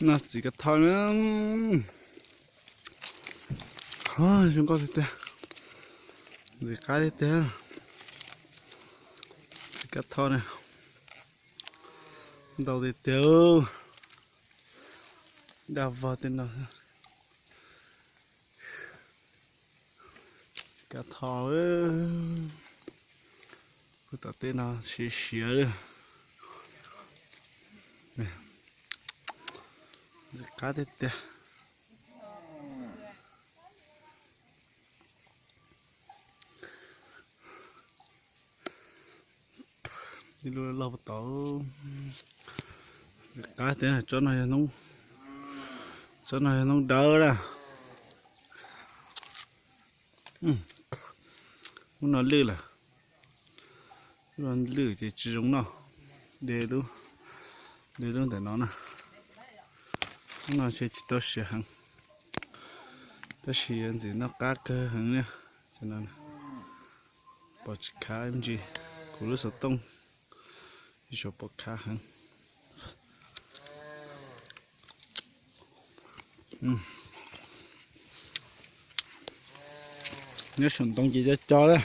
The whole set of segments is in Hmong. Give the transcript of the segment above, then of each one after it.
Noj txiv kav thoj na. Zoo nkauj tiag tiag. Ntxim qab tiag tiag. Txiv kav thoj na. Ntau tiag tiag. Daj vog tej no. Txiv kav thoj. Puag tom tej no siav siav li. Ntxim qab tiag tiag. Ib lub loj puag tod. Ntxim qab tiag. Tsob no yog noob, tsob no yog noob dawb na. Lub no lwj lawm. Lub no lwj ces tsis zoo noj. De lub, de lub ntawm no na. Lub no ntshe tsis tau siav heev, tab sis yuav ntxim noj qab kawg heev li. Pom tsis khav me ntsis, kuv lub xov tooj tsis tshua pom khav heev. Nyob saum ntoo ces co co lawm.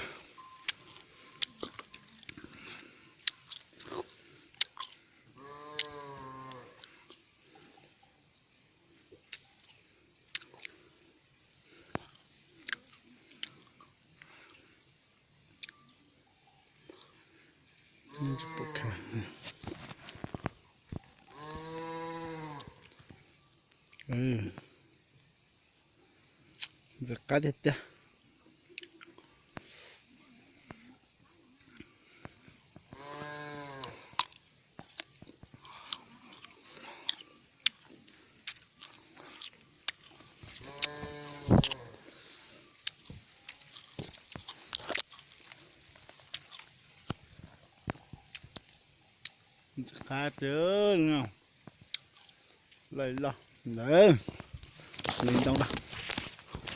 Ntxim qab tiag tiag. Ntxim qab tiag. Loj loj ntawd, li ntau na.